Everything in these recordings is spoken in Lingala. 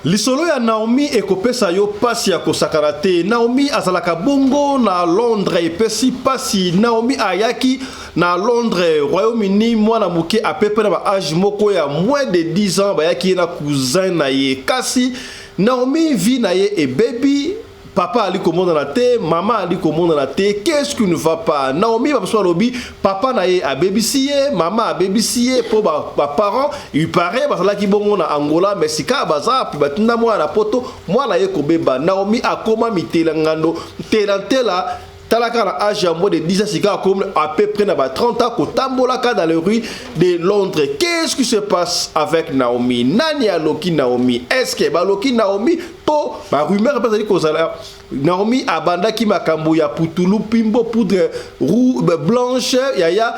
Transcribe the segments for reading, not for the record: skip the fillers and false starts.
Lisolo ya Naomi ekopesa yo pasi ya kosakana te. Naomi azalaka bongo na Londres, epesi pasi. Naomi ayaki na Londres, Royaume-Uni, mwana moke à peu près na ba age moko ya moins de 10 ans, bayaki ye na cousin na ye. Kasi Naomi vie na ye ebebi. Papa ali komonana te, mama ali komonana te, qu'est-ce qui ne va pas? Naomi bamosusu balobi papa na ye abebisi ye, mama abebisi ye mpo ba, ba parents il paraît bazalaki bongo na Angola, mais sika baza wapi? Batinda mwana na poto, mwana ye kobeba. Naomi akoma mitela ngando ntela ntela. Tala kaka na age ya moins de 10 ans, sika akomi à peu près na ba 30 ans, kotambolaka dans les rues de Londres. Qu'est-ce qui se passe avec Naomi? Nani aloki Naomi? Est-ce que baloki Naomi to ba rumeur mpe ezali kozala? Naomi abandaki makambo ya putulu pimbo poudre roux blanche yaya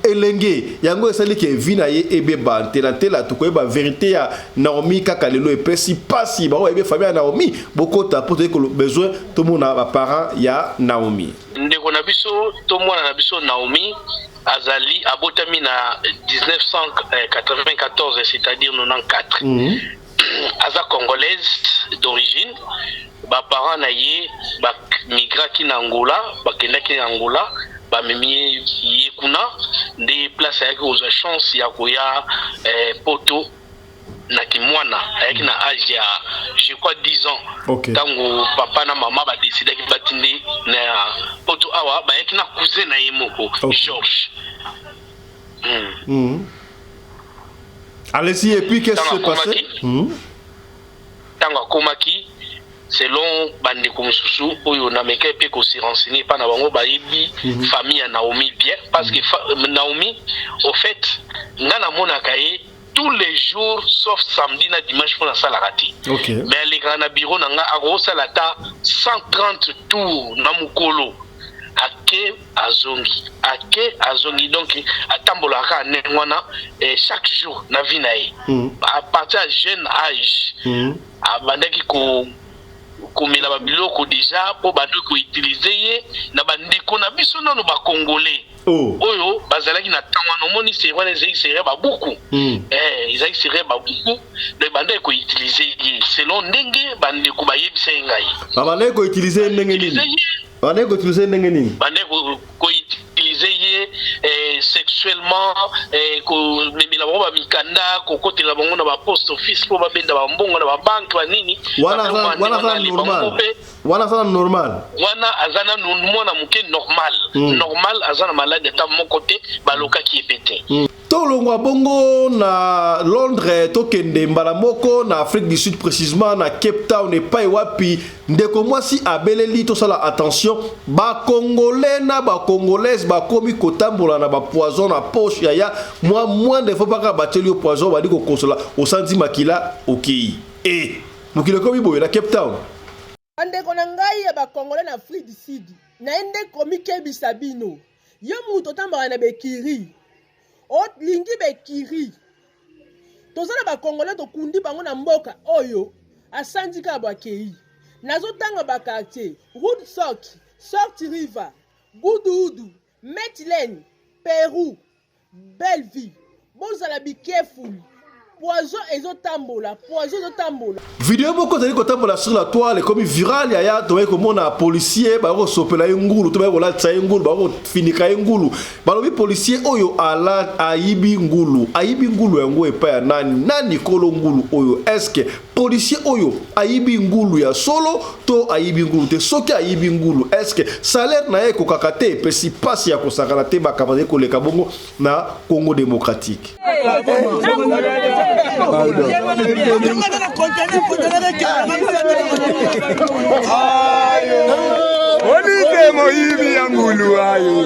elenge yango esali ke vie na ye ebeba ntela ntela. Tokoyeba vérité ya Naomi kaka lelo. Epesi pasi. Bango bayebi famille ya Naomi, bokota mpo toyei besoin tomona baparent ya Naomi. Ndeko na biso to mwana na biso Naomi azali abotami na 1994, c'est-à-dire 94. Aza congolaise d'origine. Baparent na ye bamigraki na Angola, bakendaki na Angola, bamemi ye kuna nde place ayaki kozwa chance ya koya poto na kimwana. Ayaki na age ya, je crois, 10 ans. Ntango papa na mama badesidaki batinde na poto awa, bayaki na cousin na ye moko, George. Allez-y, et puis qu'est-ce qui s'est passé? Ntango akomaki, selon bandeko mosusu oyo nameka mpe kose renseigner epa na bango, bayebi famille ya Naomi bien, parce que Naomi, au fait, nga namonaka ye tous les jours sauf samedi na dimanche mpo nasalaka te. Mais alekaka na bureau na nga, akosala ata 130 tours na mokolo, ake azongi, ake azongi. Donc atambolaka kaka ndenge wana chaque jour na vie na ye. À partir ya jeune âge, abandaki ko komela babiloko déjà mpo bandaki koutiliser ye na bandeko na biso nano bacongolais oyo bazalaki na ntango wana. Omoni, série wana ezalaki série ya babuku. Ezalaki série ya babuku. Donc bandaki koutiliser ye selon ndenge bandeko bayebisa ye ngai. Babandaki koutiliser ye ndenge nini? Utiliser ye. Babandaki koutiliser ye ndenge nini? Bandaki koutiliser ye sexuellement, komemela bango bamikanda, kokotela bango na baposte office mpo babenda bambongo na babanke, banini. Wana aza normal? Wana aza normal? Wana aza nanu mwana moke, normal. Normal, aza na maladi ata moko te, balokaki ye mpe te. Tolongwa bongo na Londres, tokende mbala moko na Afrique du Sud, précisement na Cape Town, epai wapi ndeko mwasi abeleli tosala attention, bacongolais na bacongolaise bakomi kotambola na bapoison na poche. Yaya, mwa moins de fois kaka batieli yo poison, bali kokosola, osanzi makila, okei. E mokili ekomi boye na Cape Town. Bandeko na ngai ya bacongolais na Afrique du Sud, naye nde komikebisa bino. Yo moto otambaka na bekiri, olingi bekiri, toza na bacongolais tokundi bango na mboka oyo, asandi kaka bwakei. Nazotanga baquartier: Woodstock, Salt River, Goodwood, Metlen, Peru, Belleville. Bozala bikefuli, poison ezotambola, poison ezotambola. Video moko ezali kotambola sur la toile, ekomi viral. Yaya, toyei komona policier baye kosopela ye ngulu to baye kolatisa ye ngulu, baye kofinika ye ngulu. Balobi policier oyo ala ayibi ngulu. Ayibi ngulu yango epai ya nani? Nani kolo ngulu oyo? Est-ce policier oyo ayibi ngulu ya solo to ayibi ngulu te? Soki ayibi ngulu, est-ce salaire na ye ekokaka te? Epesi mpasi ya kosakana te. Makambo azali koleka bongo na Congo démocratique. Polise moyibi ya ngulu ayo,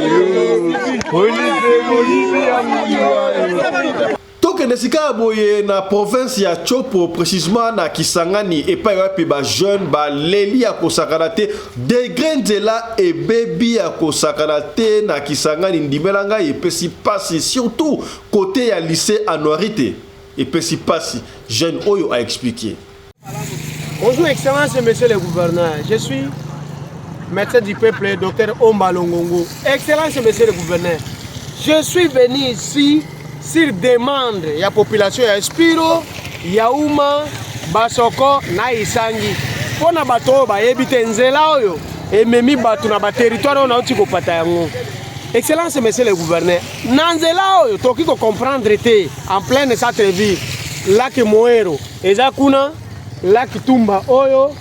polise moyibi ya ngulu ayo. Tokende sika ya boye na province ya Tshopo, précisement na Kisangani, epai wapi bajeune baleli ya kosakana te. Degré nzela ebebi ya kosakana te na Kisangani, ndimela ngai, epesi pasi, surtout côté ya lycée Anuarite, epesi pasi. Jeune oyo aexpliquer. Bonjour Excellence, Monsieur le Gouverneur. Je suis médecin du peuple, docteur Omba Longongo. Excellence, Monsieur le Gouverneur. Je suis venu ici sur demande ya population ya Spiro, ya Uma. Basoko na Isangi. Mpo na bato oyo bayebi te nzela oyo ememi bato na baterritoire oyo nauti kopata yango. Excellence monsieur le gouverneur, na nzela oyo tokoki ko comprendre te en pleine centre ville lac Moero eza kuna, lac Tumba oyo,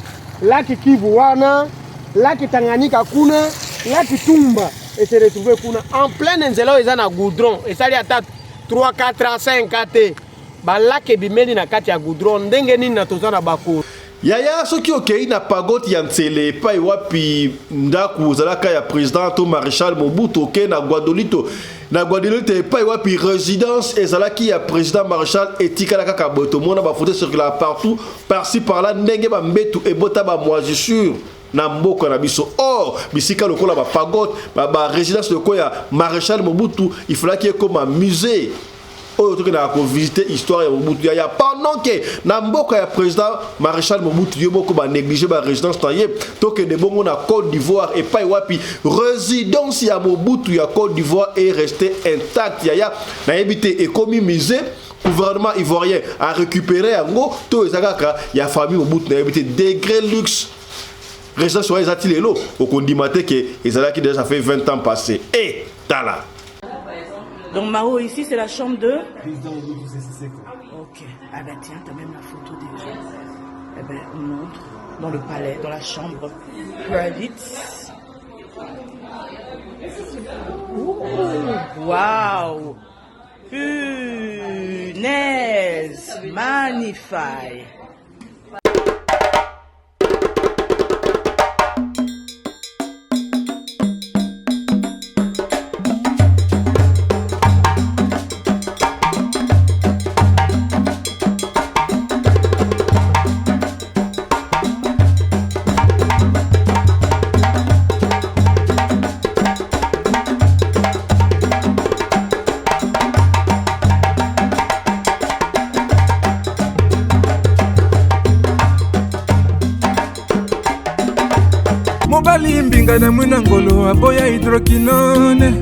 lac Kivu wana, lac Tanganyika kuna, lac Tumba e se retrouver kuna en pleine nzela oyo eza na goudron esali ata 3 4 ans 5 ans te. Ba lac ebimeli na kati ya goudron ndenge nini na toza na bako. Yaya soki okeyi na pagote ya Nsele epai wapi ndaku ozalaka ya president to marechal Mobutu oke na Guadolito na Guadolito epai wapi residence ezalaki ya president marechal etikala kaka boye tomona ba photo circulaka partout par ci par là ndenge ba mbetu ebota ba moisissure na mboka na biso or bisika lokola ba pagote ba, ba residence lokola ya marechal Mobutu il fallaki ekoma musée oyo tokendaka kovisite histoire ya Mobutu yaya pendant que na mboka ya président maréchal Mobutu ye moko ba néglige ba résidence na ye tokende bongo na Côte d'Ivoire epai wapi résidence ya Mobutu ya Côte d'Ivoire est resté intact yaya nayebi te ekomi musée gouvernement ivoirien a récupéré yango to eza kaka ya famille Mobutu nayebi te degré luxe résidence wana eza ti lelo okondima te ke ezalaki déjà ça fait 20 ans passé e tala. Donc Mao, ici c'est la chambre de Ok. Ah ben tiens, t'as même la photo déjà. Eh ben on entre dans le palais, dans la chambre private. Waouh. Punaise. Magnifique. Mobali mbinga na mwina ngolo aboya hydroquinone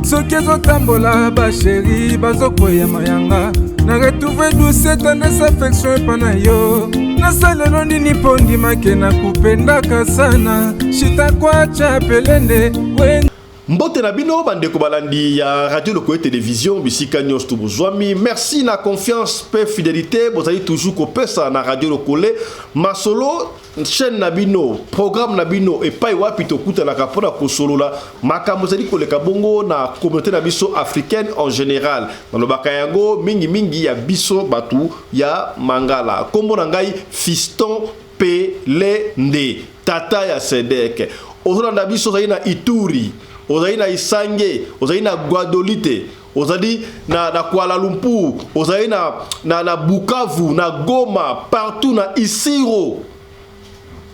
soki ezotambola basheri bazokweya mayanga na retrouve douce tendresse affection epa na yo nasalelo nini mpo ndimake na kupendaka sana shitakwacha pelende wen Mbote na bino bandeko balandi ya Radio Lokoye Television bisika nyonso to bozwami. Merci na confiance pe fidelite bozali toujours kopesa na Radio Lokole masolo chaîne na bino programme na bino epai wapi tokutanaka mpona kosolola makambo ezali koleka bongo na communauté na biso africaine en général. Nalobaka yango mingi mingi ya biso bato ya Mangala. Kombo na ngai Fiston Pelende tata ya Sedek. Ozolanda biso ozali na Ituri, ozali na Isange, ozali na Guadolite, ozali na, na Kuala Lumpur, ozali na, na, na Bukavu, na Goma, partout na Isiro,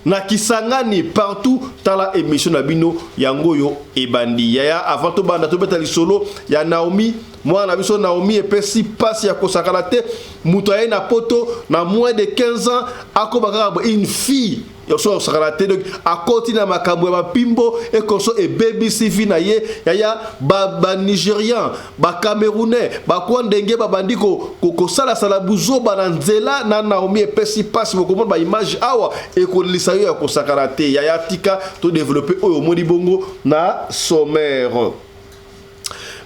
na Kisangani, partout. Tala émission na bino yango oyo ebandi. Yaya, avant tobanda tobeta lisolo ya Naomi, mwana na biso Naomi epesi pasi ya kosakana te. Moto aye na poto na moins de 15 ans akoba kaka boye une fille ya so akosakana te donc akoti na makambo ya bapimbo ekonso ebebisi vi na ye yaya banigérien ba bacamerounais bakwa ndenge babandi kosalasala ko, ko buzoba na nzela na Naomi epesi mpasi bokomona baimage awa ekolelisa yo ya kosakana te yaya tika todevelope oyo omoni bongo na sommaire.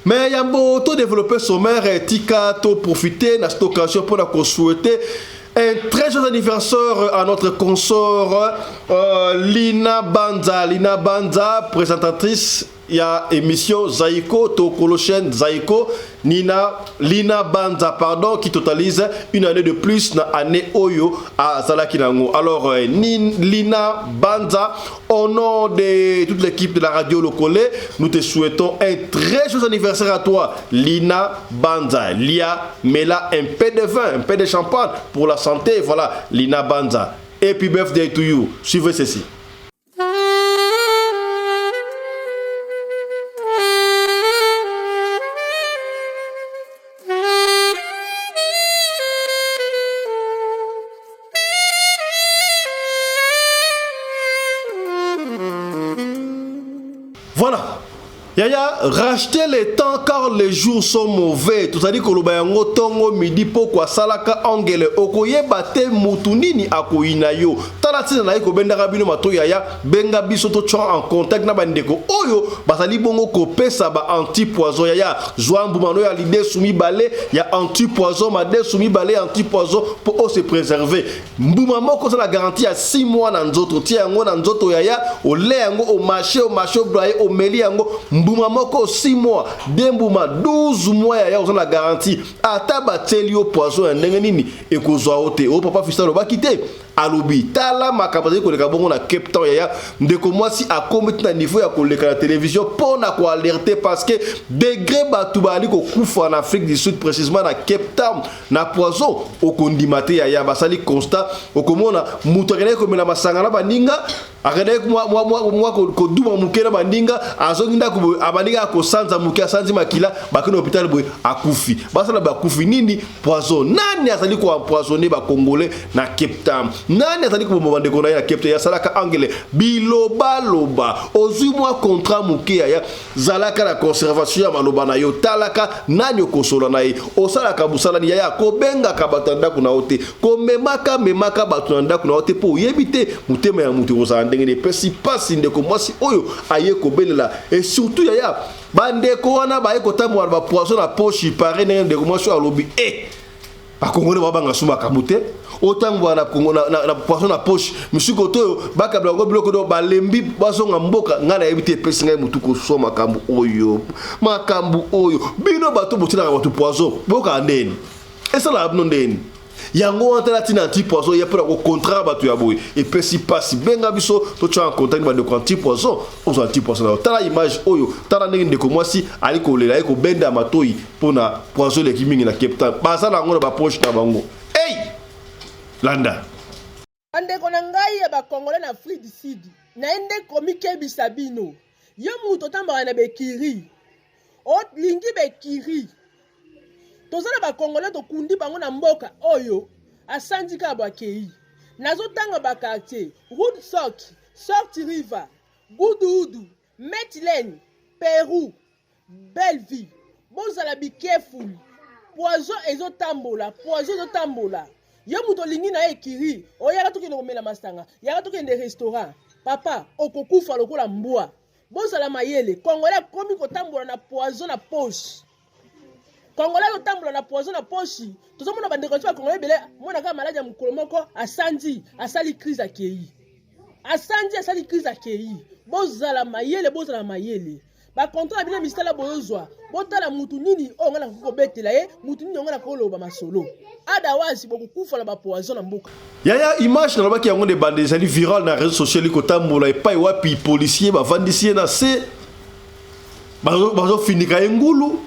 Mais yambo to développer sommaire tika to profiter na cette occasion pour la souhaiter un très joyeux anniversaire à notre consort Lina Banza. Lina Banza, présentatrice ya émission Zaiko, Tokolo chaîne Zaiko, Nina, Lina Banza, pardon, qui totalise une année de plus na année Oyo à Zalaki nango. Alors, Lina Banza, au nom de toute l'équipe de la radio Lokole, nous te souhaitons un très joyeux anniversaire à toi, Lina Banza. Lia, Mela, un peu de vin, un peu de champagne pour la santé. Voilà, Lina Banza. Happy birthday to you. Suivez ceci. Voilà. Yaya, rachetez le temps car les jours sont mauvais. Tozali koloba yango tongo midi poko asalaka angele okoyeba te mutu nini akoyina yo. Tala ntina na ye kobendaka bino matoi yaya, benga biso to en contact na bandeko oyo bazali bongo kopesa ba anti-poison yaya. Zwa mbuma no ya lidesu mibale ya anti-poison, madesu mibale ya anti-poison po o se préserver. Mbuma moko oza na garantie ya 6 mois na nzoto, tia yango na nzoto yaya, ole yango, omashe, omashe, oblaye, omeli yango, mbuma moko 6 mois, de mbuma 12 mois yaya, oza na garantie. Ata batieli yo poison ya ndenge nini ekozwa yo te. O papa Fiston alobaki te, alobi tala makambo azali koleka bongo na Cape Town yaya. Ndeko mwasi akomi ti na niveau ya koleka na télévision mpo na koalerte parce que degré bato bazali kokufa na Afrique du Sud, précisément na Cape Town, na poison okondima te yaya. Basali constat, okomona moto akendaki komela masanga na baninga, akendaki mwa koduma moke na baninga, azongi ndako boye, abandi kaka kosanza moke, asanzi makila, bakende hôpital boye, akufi. Basala bakufi nini? Poison. Nani azali koempoisonner bacongolais na Cape Town? Nani azali koboma bandeko na ye na Cape Town? Asalaka angele bilobaloba. Ozwi mwa contrat moke yaya, zalaka na conservation ya maloba na yo, talaka nani okosola na ye, osalaka mosalani yaya. Kobengaka bato na ndako na yo te, komemaka memaka bato na ndako na yo te, mpo oyebi te motema ya moto ekozala ndenge nini. Epesi mpasi ndeko mwasi oyo aye kobelela. Et surtout yaya, bandeko wana baye kotambola na bapoison na poche pare ndenge ndeko mwasi oyo alobi e bakongole babanga su makambo te. Otambola na, na, na, na poison na poche, misuko to oyo bakabela yango biloko do balembi bazonga mboka. Ngai nayebi te, epesi ngai motu koswa makambo oyo. Makambo oyo bino bato botielaka bato poison, bokaka ndeni esalaka bino ndeni yango wana? Tala ntina anti poison ye mpona kocontrare bato ya boye. Epesi mpasi. Benga biso totya en contact bandeko anti poison, ozwa anti poison na yo. Tala image oyo, tala ndenge ndeko mwasi ali kolela, ye kobenda matoi mpona poison eleki mingi na Cape Town, baza na yango na bapoche na bango. Ei, landa. Bandeko na ngai ya bacongolais na Afrique du Sud, naye nde komikebisa bino. Yo moto otambolaka na bekiri, olingi bekiri, toza na bacongolais tokundi bango na mboka oyo, asandi kaka bwakei. Nazotanga baquartier: Roodeschool, Salt River, Goodwood, Metline, Peru, Belleville. Bozala bikefuli, poison ezotambola, poison ezotambola. Yo moto olingi na ye ekiri, oyaka tokende komela masanga, yaka tokende restaurant, papa okokufa lokola mbwa. Bozala mayele. Congolais akomi kotambola na poison na poche. Congolais azotambola na poison na poche. Tozomona bandeko biso bacongolais ebele, mona kaka maladi ya mokolo moko, asandi, asali crise, akei, asandi, asali crise, akei. Bozala mayele, bozala mayele. Bacontrat na bino misala boyozwa, botala mutu nini oyo ngai nakoki kobetela ye, mutu nini oyo ngai nakoki koloba masolo. Otherwise bokokufa na bapoison na mboka. Yaya, image nalobaki yango nde bande ezali viral na réseau social, kotambola epai wapi policier bavandisi ye na se, bazofinika ye ngulu,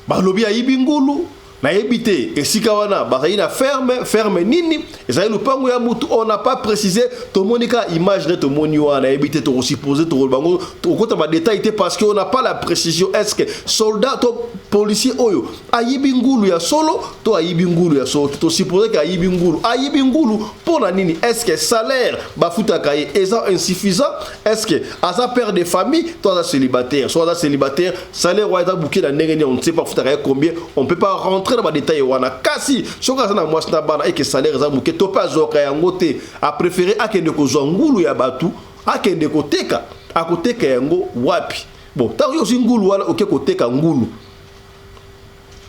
balobi ayibi ngulu. Nayebi te esika wana bazali na ferme, ferme nini, ezali lupango ya mutu, on n'a pas précisé. Tomoni kaka image nde tomoni wana, nayebi te, tokosupose, tokoloba bango, tokokota badétail te parce que on n'a pas la précision. Est ce que soldat to policier oyo ayibi ngulu ya solo to ayibi ngulu ya solo? Tosupose ke ayibi ngulu. Ayibi ngulu mpo na nini? Est ce que salaire bafutaka ye eza insuffisant? Est ce que aza père de famille to aza célibataire? So aza célibataire, salaire wana eza buke na ndenge nini? On ne sait pas bafutaka ye combien, on peut pas rentrer na badétail wana. Kasi soki aza na mwasi na bana eke salaire eza moke to mpe azwaka yango te, apréféré akende kozwa ngulu ya bato, akende koteka. Akoteka yango wapi? Bon, ntango yo ozwi ngulu wana, oke koteka ngulu,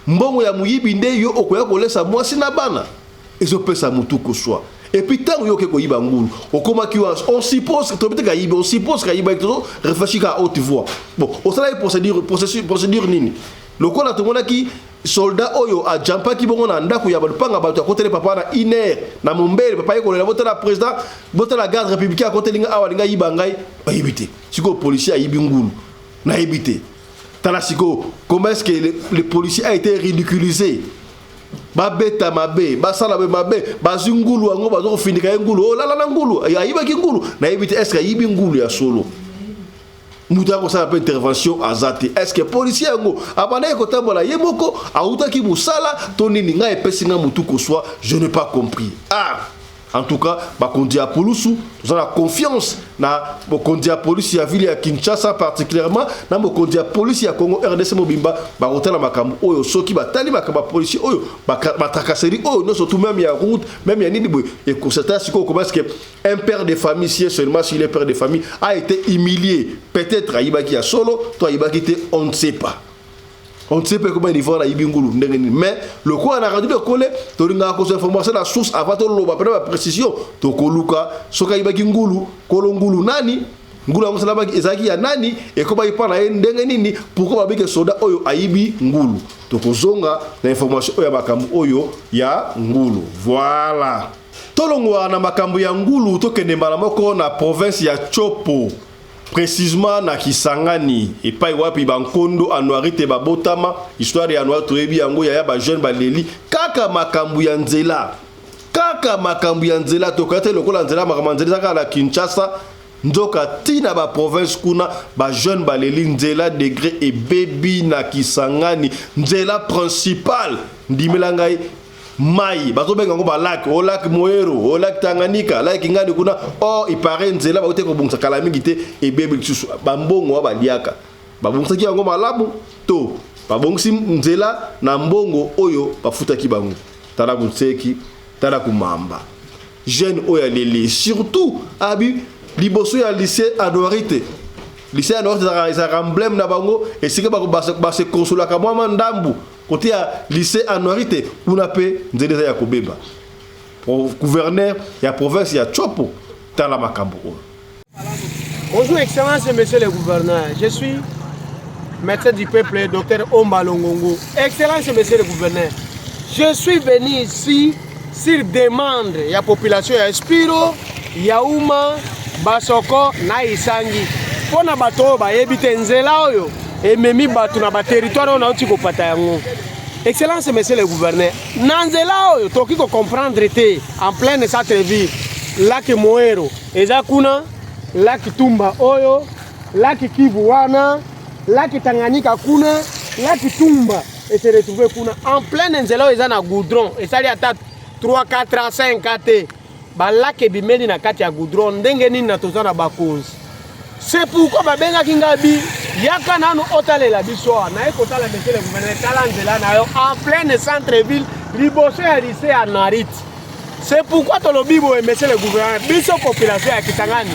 mbongo ya moyibi nde yo okoya kolesa mwasi na bana. Ezopesa motu koswa. Et puis ntango yo oke koyiba ngulu, okomaki wana, on suppose, toyebi te kayibi, on suppose kayibaki, tozo réfléchir à haute voix. Bon, osalaki procédure, procédure, procédure nini? Lokola tomonaki soldat oyo ajampaki bongo na ndako ya balupanga bato, akoteli papa na iner na mombele, papa ye kolela: "Botala président, botala garde républicain, akoteli nga awa, alinga ayiba ngai." Bayebi te sikoyo policier ayibi ngulu, nayebi te. Tala sikoyo comment est-ce que le policier a été ridiculisé. Babeta mabe, basala be mabe, bazwi ngulu yango, baza kofinika ye ngulu, olala na ngulu, ayibaki ngulu. Nayebi te, est ce que ayibi ngulu ya solo? Moto akosala mpe intervention aza te. Est ce que policier yango abandaki kotambola ye moko, awutaki mosala to nini? Ngai epesi ngai motu koswa, je n'ai pas compris. Ah, En tout cas, bakonzi ya polusu, toza na confiance na bokonzi ya polisi ya ville ya Kinshasa, particulièrement na bokonzi ya polisi ya Congo RDC mobimba. Bakotala makambo oyo. Soki batali makambo ya polisi oyo, batracasserie oyo nyonso, tout même ya route, même ya nini boye, ekosata sikoyo comment est-ce que un père de famille, si seulement s'il est père de famille, a été humilié. Peut-être ayibaki ya solo to ayibaki te, on ne sait pas, on ne sait pas comment niveau ayibi ngulu ndenge nini. Mais lokola na Radio Lokole tolingaka kozwa information na source avant toloba mpena baprécision, tokoluka soki ayibaki ngulu, kolo ngulu nani, ngulu yango esalamaki ezalaki ya nani, ekomaki mpa na ye ndenge nini, pourquoi babiki soda oyo ayibi ngulu. Tokozonga na information oyo ya makambo oyo ya ngulu. Voilà, tolongwa na makambo ya ngulu, tokende mbala moko na province ya Tshopo, précisément na Kisangani, epai wapi bankondo Anuarite babotama. Histoire ya Anuarite toyebi yango. Yaya, bajeune baleli kaka makambo ya nzela, kaka makambo ya nzela. Tokoya te lokola nzela, makambo ya nzela eza kaka na Kinshasa, nzoka ntina baprovince kuna bajeune baleli nzela. Degré ebebi na Kisangani, nzela principale, ndimela ngai, mai bazobenga yango balac, o lac Moero, o lac Tanganyika, lac ngani kuna. Or ipare nzela bauti kobongisa kala mingi te, ebebi lisusu. Bambongo wa baliaka, babongisaki yango malamu to babongisi nzela na mbongo oyo bafutaki bango? Tala kunseki, tala kumamba. Jeune oyo aleli surtout abi liboso ya lycée Anuarite. Lycée Anuarite ezalaka emblème na bango, esika base consolaka mwa ndambu. Côté ya lycée Anuarite kuna mpe nzela eza ya kobeba. Gouverneur ya province ya Tshopo, tala makambo oyo. Bonjour Excellence, Monsieur le Gouverneur. Je suis médecin du peuple, docteur Omba Longongo. Excellence, Monsieur le Gouverneur. Je suis venu ici sur demande ya population ya Spiro, Yauma, Basoko na Isangi. Mpona bato oyo bayebi te, nzela oyo ememi bato na baterritoire oyo nauti kopata yango. Excellence, Monsieur le Gouverneur, na nzela oyo tokoki kocomprendre te, en pleine centre-ville, lac Moero eza kuna, lac Tumba oyo, lac Kivu wana, lac Tanganyika kuna, lac Tumba ese retrouve kuna en pleine nzela oyo eza na goudron. Esali ata 3, 4 ans, 5 ans te, balac ebimeli na kati ya goudron. Ndenge nini na toza na bakonzi? C'est pourquoi babengaki ngai bi yaka nanu otalela biso awa. Naye kotala, monsieur le gouverneur, tala nzela na yo en pleine centre ville, liboso ya lycée ya Anuarite. C'est pourquoi tolobi boye, monsieur le gouverneur, biso population ya Kisangani,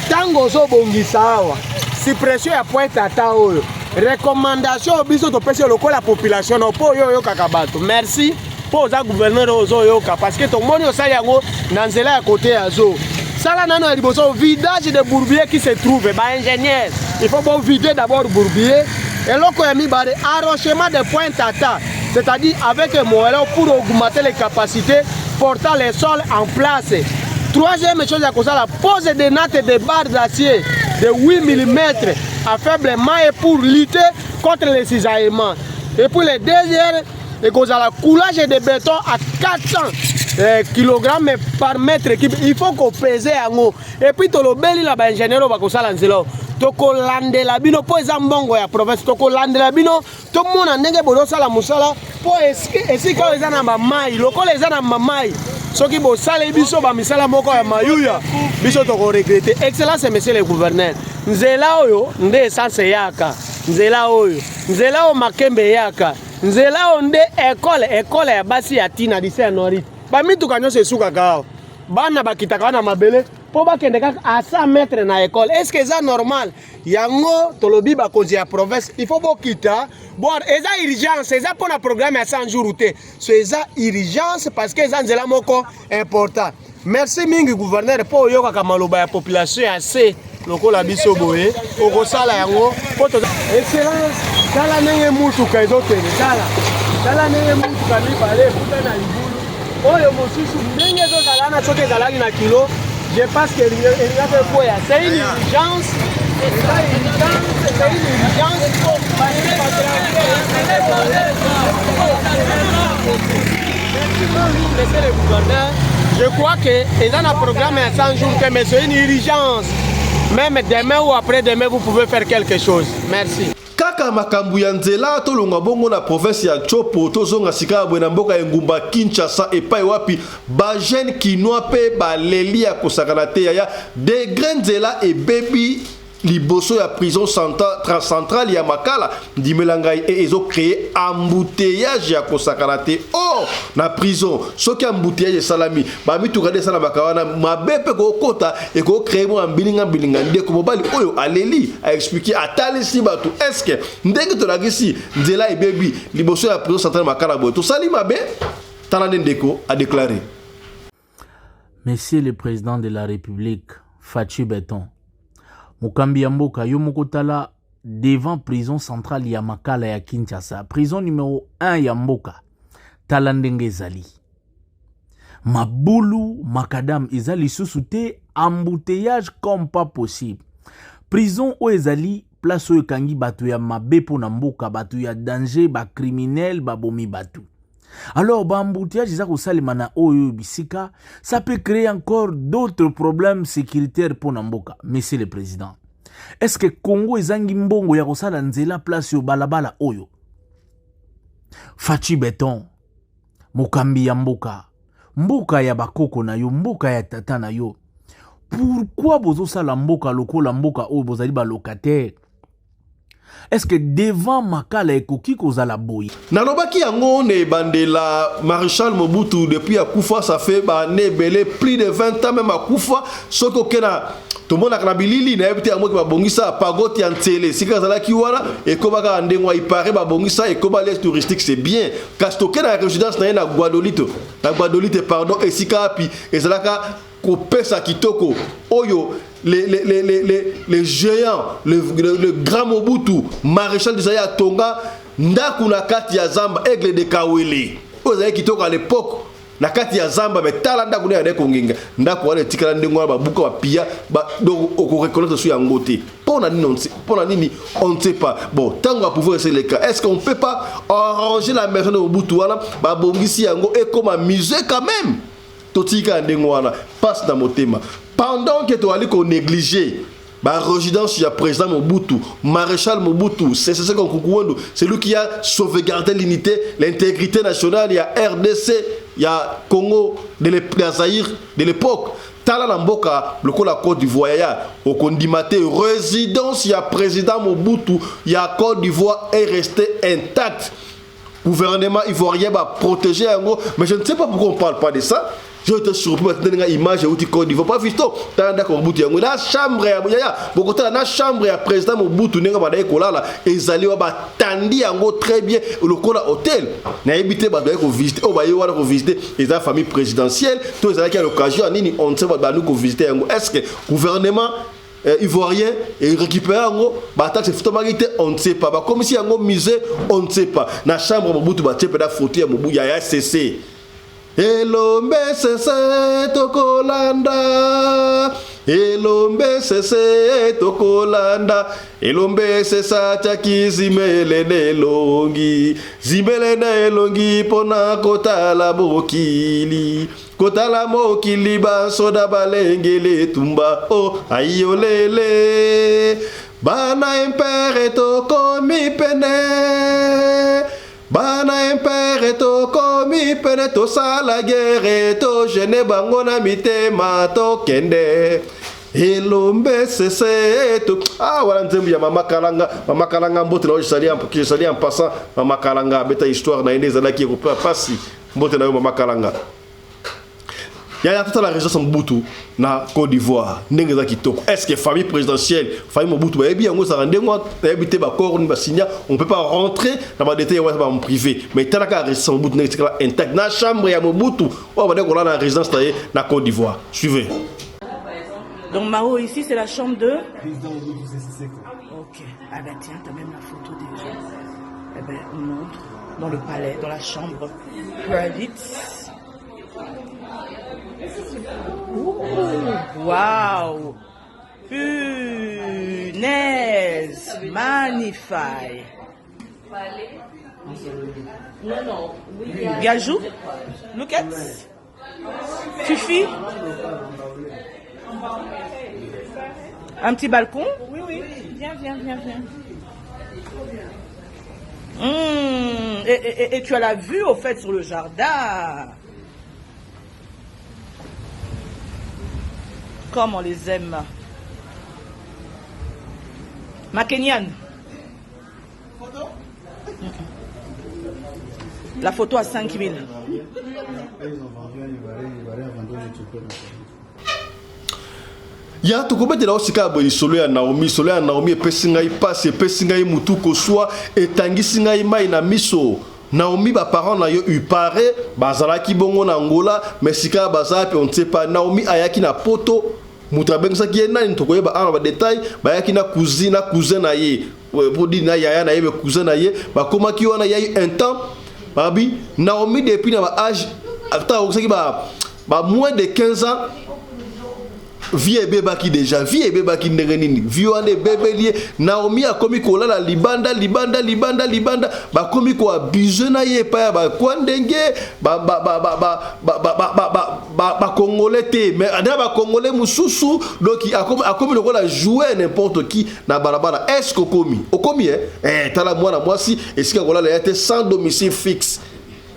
ntango ozobongisa awa suppression ya point tata oyo, recommandation oyo biso topesi yo lokola population no, mpo oyo oyokaka bato. Merci mpo oza gouverneur oyo ozoyoka, parce que tomoni osali yango na nzela ya kote ya zo. Sala nano ya liboso vidage de bourbier qui se trouve. Baingénieur, il faut bovider d'abord bourbier. Eloko ya mibale, arrochement de point tata, c'est-à-dire avec moellon pour augmenter les capacités portant les sols en place. Troisième chose ya kosala, pose de nattes de barres d'acier de 8 mm à faible maille pour lutter contre les cisaillements. Et puis le deuxième ekozala coulage de béton à 400 kg par mètre cube. Il faut kopese yango. Et puis tolobeli na baingénieur oyo bakosala nzela oyo, tokolandela bino mpo eza mbongo ya province. Tokolandela bino, tomona ndenge bozosala mosala, mpo esika oyo eza na bamai, lokola eza na mamai, soki bosali biso bamisala moko ya mayuya, biso tokoregretter. Excellence, monsieur le gouverneur, nzela oyo nde essence eyaka, nzela oyo, nzela oyo makembe eyaka, nzela oyo nde ekole, ekole ya basi ya ntina, lycée ya Anuarite. Bamituka nyonso esukaka awa, bana bakitaka wana mabele mpo bakende kaka à 100 mètre na ekole. Est ce que eza normal? Yango tolobi, bakonzi ya province, il faut bokita bo. Eza urgence, eza mpona programme ya 100 jours te, so eza urgence parce que eza nzela moko important. Merci mingi, gouverneur, mpo oyokaka maloba ya population ya se lokola biso boye. Okosala yango mpo toza. Excellence, tala ndenge mutuka ezokende, tala, tala ndenge mutuka mibale ekuta na libulu oyo mosusu, ndenge ezozala wana. Soki ezalaki na kilo, je pense que elingaki ekweya. C'est une urgence, eza urgence, c'est une urgence parce que, monsieur le gouverneur, je crois que eza na programme ya 100 jours te, mais c'est une urgence. Même demain ou après demain, vous pouvez faire quelque chose. Merci. Kaka makambo ya nzela, tolongwa bongo na province ya Tshopo, tozonga sika boye na mboka engumba Kinshasa, epai wapi ba jeunes kinois pe baleli ya kosakana te yaya degre nzela ebebi liboso ya prison centrale ya Makala. Ndimela ngai e ezo créer embouteillage ya kosakana te. Or na prison soki embouteillage esalami, ba mituka nde esalamaka wana mabe mpe kokota, ekocree mwa mbilinga mbilinga. Ndeko mobali oyo aleli, aexplike, atalisi bato eske ndenge tolakisi nzela ebebi liboso ya prison centrale Makala boye tosali mabe. Tala nde ndeko adeklare. Monsieur le président de la République, Fatshi Beton, mokambi ya mboka, yo moko tala devant prison centrale ya Makala ya Kinshasa, prison numéro 1 ya mboka, tala ndenge ezali. Mabulu makadam eza lisusu te, embouteillage comme pas possible. Prison oyo ezali place oyo ekangi bato ya mabe mpo na mboka, bato ya danger, ba criminels, babomi bato. Alors ba embouteillage eza kosalema na oyo bisika, ça peut créer encore d'autres problèmes sécuritaires mpo na mboka. Monsieur le président, est-ce que Congo ezangi mbongo ya kosala nzela place oyo balabala oyo? Fatshi Beton, mokambi ya mboka, mboka ya bakoko na yo, mboka ya tata na yo, pourquoi bozosala mboka lokola mboka oyo bozali ba locataire? Est-ce que devant Makala ekoki kozala boye? Nalobaki yango na ebandela, Maréchal Mobutu depuis akufa, ça fait ba années ebele, plus de 20 ans même akufa. Soki oke na tomonaka na bilili, nayebi te yango babongisa pagode ya Ntsele esika azalaki wana, ekoma kaka ndenge wa ipare babongisa, ekoma lieu touristique, c'est bien. Kasi toke na résidence na ye na Guadolite, na Guadolite pardon, esika wapi ezalaka kopesa kitoko oyo les géants, le grand Mobutu, maréchal de Zaïre, atonga ndako na kati ya zamba, Aigle de Kawele, oyo ezalaki kitoko à l'époque na kati ya zamba. Me tala ndako nde yande kongenga, ndako wana etikala ndenge wana, babuka bapia ba, donc okoreconnaître su yango te. Mpo na nini? Mpo na nini? On ne sait pas. Bon, ntango ya pouvoir eseleka, est ce qu'on peut pas arranger la maison de Mobutu wana, babongisi yango ekoma musée quand même? Totika ndenge wana, passe na motema. Pendant que toali konégliger ba résidence ya président Mobutu, maréchal Mobutu Sese Seko Kuku Ngbendu, celui qui a sauvegardé l'unité, l'intégrité nationale ya RDC, ya Congo de ya Zaïre de l'époque, tala na mboka lokola Côte d'Ivoire ya okondima te, résidence ya président Mobutu ya Côte d'Ivoire est resté intact. Gouvernement ivoirien va protéger yango, mais je ne sais pas pourquoi on parle pas de ça. J'ai été surpris maintenant nga image euti Côte d'Ivoire, pas visto. Tala ndako Mobutu yango na chambre ya yaya, bokotala na chambre ya président Mobutu ndenge badai kolala, ezali wa batandi yango très bien lokola hôtel. Nayebi te bato baye kovisite oyo baye wana kovisite, eza famille présidentielle to ezalaki à l'occasion ya nini, on ne sait pas. Banu kovisite yango, est ce que gouvernement ivoirien et récupérer yango, bataxe efutamaki te, on ne sait pas. Bakomisi yango musée, on ne sait pas. Na chambre Mobutu batie mpenza photo ya Mobutu ya Sese. Elombe Sese tokolanda, elombe Sese tokolanda, elombe Sese atiaki zimele na elongi, zimbele na elongi mpona kotala mokili, kotala mokili, basoda balengeli etumba o ayolele. Bana MPR tokomi pene, bana MPR tokomi pene, tosala guerre, togene bango na mitema, tokende elombe Sese to. Ah, wana nzembo ya Mama Kalanga. Mama Kalanga, mbote na yo, je salue en passant Mama Kalanga. Abeta histoire na ye nde ezalaki ekopea pasi. Mbote na yo, Mama Kalanga. Yaya, totala résidence Mobutu na Côte d'Ivoire ndenge eza kitoko. Est ce que famille présidentielle, famille Mobutu bayebi yango ezalaka ndenge wana? Nayebi te baccord nini basinya, on peut pas rentrer na badétail wana ba privé, mais talaka résidence Mobutu ndenge etikala intact, na chambre ya Mobutu oyo bande kolala na résidence na ye na Côte d'Ivoire. Suivez. Donc Mao, ici c'est la chambre de? Ok. Ah ben tiens, t'as même la photo déjà. Eh ben on entre dans le palais, dans la chambre private. Waouh! Punaise! Magnifique! Gajou? Look at. Fifi? Un petit balcon? Oui. Viens, viens, viens, viens. Mmh, et, et, et tu as la vue au fait sur le jardin. Comme on les aime. Ma Kenyane. La photo à 5000. Ya tokobetela yo sika ya boye lisolo ya Naomi. Lisolo ya Naomi epesi ngai pasi, epesi ngai mutu koswa, etangisi ngai mai na miso. Naomi ba parents na yo il parait bazalaki bongo na Angola mais sika baza wapi on ne sait pas. Naomi ayaki na poto moto abengisaki ye nani tokoyeba awa na ba detail bayaki na cousine na cousin na ye pour dire na yaya na ye mais cousin na ye bakomaki wana ya eu un temps babi Naomi depuis na ba âge ata akokisaki ba ba moins de 15 ans vie ebebaki deja vie ebebaki ndenge nini vie wana ebebeli ye naomi akomi kolala libanda libanda libanda libanda bakomi koabuse na ye epai ya bakwa ndenge bakongole te mais na bakongole mosusu donc akomi lokola jouer n'importe qui na balabala est ce que okomi okomi eh? Eh, tala mwana mwasi esika kolala ya te sans domicile fixe.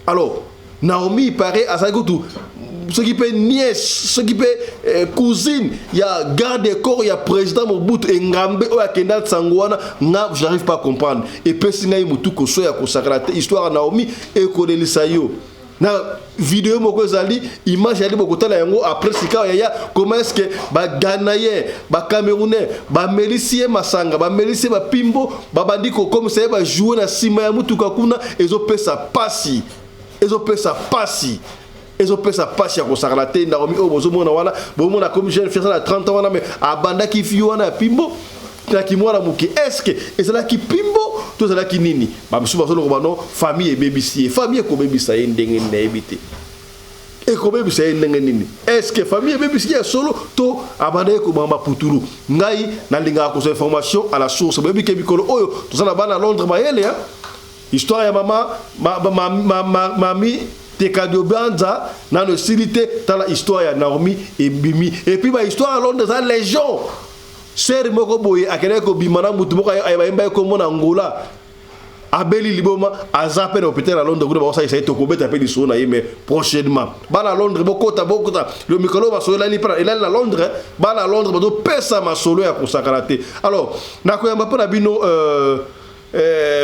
Alors Naomi il paraît azalaki kutu soki mpe nièce soki mpe eh, cousine ya garde corps ya président Mobutu engambe oyo akenda nsango wana nga j'arrive pas à comprendre epesi ngai motu koso ya kosakana te histoire ya Naomi ekolelisa yo na video moko ezali image yali bokotala yango après sika yaya comment est-ce que ba Ghanéen ba Camerounais bamelisi ye masanga bamelisi ye bapimbo babandi kokomisa ye bajoue na nsima ya motuka kuna ezopesa pasi ezopesa pasi ezopesa pasi ya kosakana te. Naomi oyo bozomona wana, bomona comme jeune fille na 30 ans wana, mais abandaki vie wana ya pimbo na kimwana moke. Est-ce ezalaki pimbo to ezalaki nini? Bamosusu bazoloba no famille ebebisi ye. Famille ekobebisa ye ndenge nini? Nayebi te ekobebisa ye ndenge nini. Est ce que famille ebebisi ya solo to abandaki kobamba putulu? Ngai nalingaka kozwa information à la source. Boyebi ke mikolo oyo toza na bana Londres mayele ya histoire ya mama ma, ma, ma, ma, mami Tekadiobanza nano esili te. Tala histoire ya Naomi ebimi et puis ba histoire ya Londres eza légion. Sere moko boye akendaki kobima na mutu moko bayemba ye kombo na Angola, abeli liboma, aza mpe na hôpital ya Londres kuna bakosalisa ye. Tokobeta mpe lisolo na ye mais prochainement. Bana Londres, bokota bokota le mikolo masolo elali mpe elali na Londres. Bana Londres bazopesa masolo ya kosakana te. Alors nakoyamba mpo na bino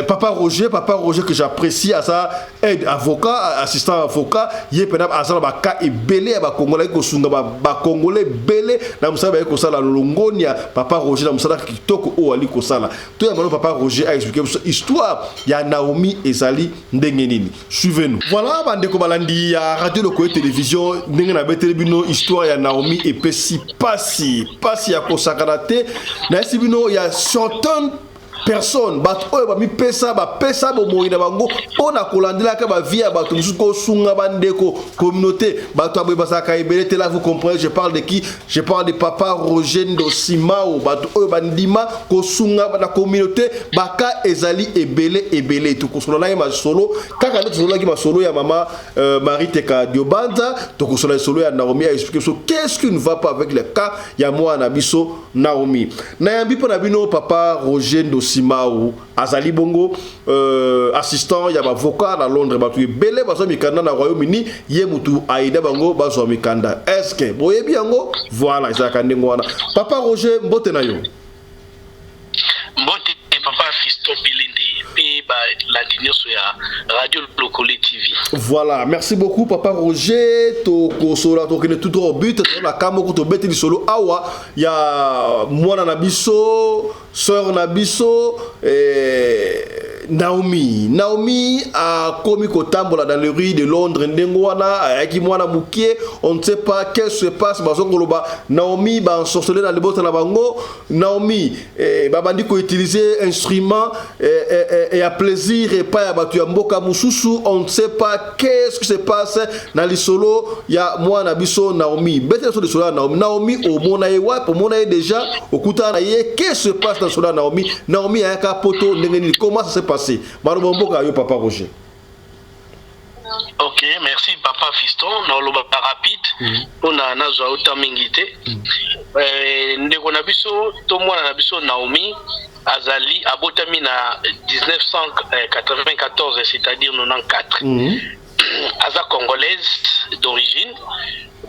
papa Roger, papa Roger que j'apprécie, aza aide avocat, assistant avocat, ye pena aza na baka ebele ya bakongolais kosunga bakongolais ebele na mosala baye kosala. Longonia papa Roger na mosala kitoko oyo ali kosala. Toyamba no papa Roger a expliquer biso histoire ya Naomi ezali ndenge nini. Suivez-nous. Voilà bandeko balandi ya Radio Lokoye Télévision, ndenge nabeteli bino histoire ya Naomi epesi pasi, pasi ya kosakana te. Nayesi bino ya certaines personne, bato oyo bamipesa, bapesa bomoi na bango mpo na kolandelaka bavie ya bato mosusu, kosunga bandeko communauté. Bato ya boye bazalaka ebele te. Là vous comprenez je parle de qui? Je parle de papa Roger Ndosimao. Bato oyo bandima kosunga na communauté, baka ezali ebele ebele. Tokosola na ye masolo kaka nde tosololaki masolo ya mama Marie Teka Diobanza. Tokosola lisolo ya Naomi, aexpliquer biso qu'est-ce qui ne va pas avec le cas ya mwana na biso Naomi. Nayambi mpo na bino papa Roger Ndosimau, azali bongo assistant ya bavocat na Londres. Bato ebele bazwa mikanda na Royaume-Uni, ye mutu aida bango bazwa mikanda. Est ce que boyebi yango? Voilà, ezalaka ndenge wana. Papa Roger, mbote na yo. Mbote papa Fiston Pilindi mpe balandi nyonso ya Radio Lokole TV. Voilà, merci beaucoup papa Roger. Tokosola, tokende tout droit au but. Na ka moko tobeti lisolo awa ya mwana na biso, sœur na biso, Naomi. Naomi akomi kotambola dans les rues de Londres ndenge wana ayaki mwana mokie. On ne sait pas qu'est-ce qui se passe. Bazongoloba Naomi baensorcelé na libota na bango. Naomi babandi koutiliser instrument ya plaisir epai ya bato ya mboka mosusu. On ne sait pas qu'est-ce qui se passe na lisolo ya mwana biso Naomi. Betela biso lisolo ya Naomi. Naomi, omona ye wapi? Omona ye déjà? Okutana na ye? Qu'est-ce qui se passe na lisolo ya Naomi? Naomi ayaka poto ndenge nini? Comment ça s'est passé? Maloba mboka yo, papa Roger. Ok, merci papa Fiston. Naoloba rapide mpona nazwa ota mingi te. Ndeko na biso to mwana na biso Naomi azali abotami na 1994, c'est-à-dire 94. Aza congolaise d'origine.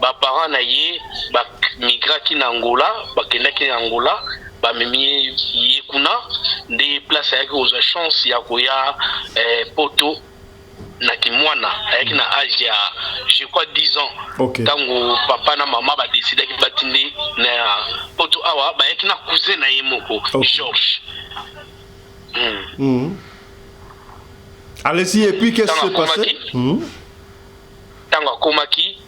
Baparent na ye bamigraki na Angola, bakendaki na Angola, bamemi ye kuna nde place ayaki kozwa chance ya koya Poto. Na kimwana ayaki na age ya, je crois, 10 ans. Ntango papa na mama badesidaki batinde na Poto awa, bayaki na cousin na ye moko, Georges. Allez-y, et puis qu'est-ce qui s'est passé? Ntango akomaki,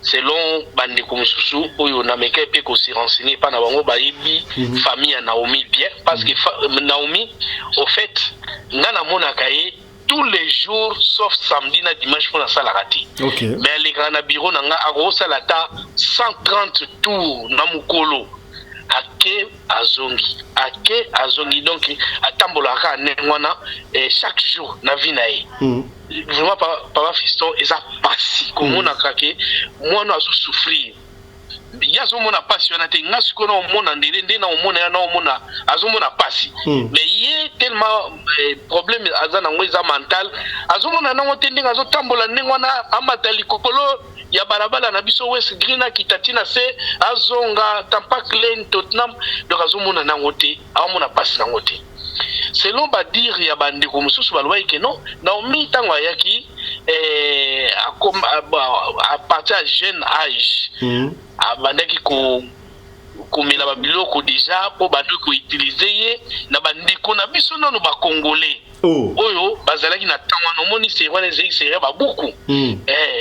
selon bandeko mosusu oyo namekaki mpe kose renseigner epa na bango, bayebi famille ya Naomi bien, parce que Naomi, au fait, nga namonaka ye tous les jours sauf samedi na dimanche mpo nasalaka te. Mais alekaka na bureau na nga, akosala ata 130 tours na mokolo, ake azongi, ake azongi. Donc atambolaka kaka ndenge wana chaque jour na vie na ye. Vraiment, papa Fiston, eza pasi komonaka ke mwana azosouffrir. Ye azomona pasi wana te. Nga sikoyo naomona ndele nde naomona ya naomona azomona pasi. Mais ye tellement problème aza nango eza mental, azomona nango te. Ndenge azotambola ndenge wana, amata likolo ya balabala na biso West Green, akita ntina se, azonga Tampak Lane, Tottenham. Donc azomona nango te, aomona pasi nango te. Selon badires ya bandeko mosusu, balobaki ke non, Naomi ntango ayaki à partir ya jeune âge, abandaki komela babiloko déjà mpo bandaki koutiliser ye na bandeko na biso nano bacongolais oyo bazalaki na ntango wana. Omoni, série wana ezalaki série ya babuku.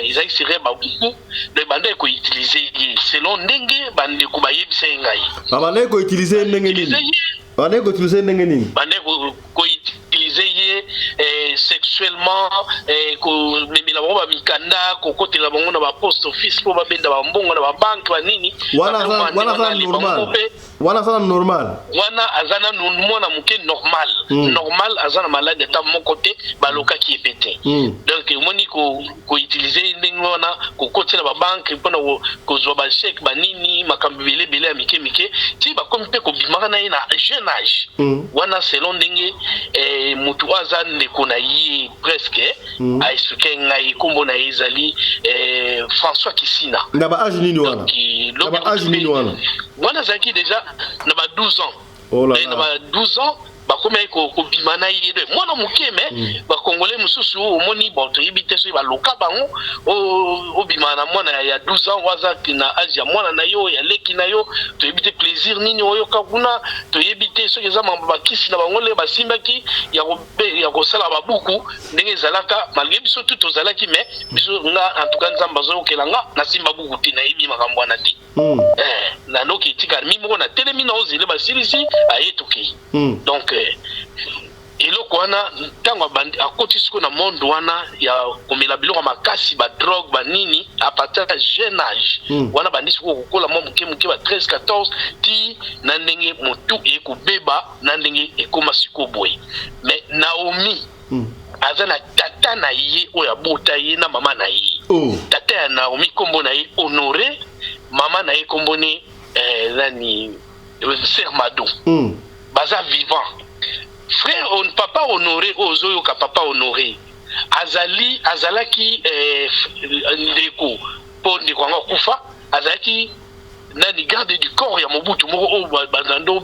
Ezalaki série ya babuku. Donc bandaki koutiliser ye selon ndenge bandeko bayebisa ye ngai. Babandaki koutiliser ye ndenge nini? Bandaki koutiliser ye ndenge nini? Bandaki koutiliser ye sexuellement, komemela bango bamikanda, kokotela bango na baposte office mpo babenda bambongo na babanke, banini. Wana aza normal? Wana aza normal? Wana aza nanu mwana moke, normal. Normal, aza na maladi ata moko te, balokaki ye mpe te. Donc omoni, koutiliser ndenge wana, kokotela babanke mpona kozwa bachèques, banini, makambo ebele ebele ya mike mike, ti bakomi mpe kobimaka na ye na jeune âge. Wana selon ndenge motu oyo aza ndeko na ye presque aexpliquer ngai. Nkombo na ye ezali François Kisina. Na ba âge nini wana? Na ba âge nini wana? Wana azalaki déjà na ba 12 ans. Oh là na là. ba 12 ans bakomaki kobima na ye de mwana moke. Me bacongolais mosusu, omoni, bon, toyebi te soki baloka bango obima na mwana ya 12 ans oyo aza na âge ya mwana na yo, ya leki na yo. Toyebi te plaisir nini oyoka kuna. Toyebi te soki eza mambo bakisi na bango nde basimbaki ya kosala babuku ndenge ezalaka. Malgré biso tu tozalaki, mais biso, nga en tout cas, Nzambe azoyokela nga, nasimba buku te, nayebi makambo wana te. Nanoki etikala mi moko, natelemi na ozele, basilisi, aye, tokei. Donc eloko wana, ntango akoti sikoyo na monde wana ya komela biloko ya makasi, badrogue, banini, à partir ya jeune âge wana, bandi sikoyo kokola mwa moke moke, ba 13, 14, ti na ndenge motu ekobeba, na ndenge ekóma sikoyo boye. Mais Naomi aza na tata na ye oyo abota ye na mama na ye. Tata ya Naomi, nkombo na ye Honoré, mama na ye nkombo ne nani, Sœur Mado. Baza vivant. Frère on, papa Honoré oyo ozoyoka, papa Honoré azali, azalaki ndeko, mpo ndeko yango akufa, azalaki nani, garde du corps ya Mobutu moko oyo bando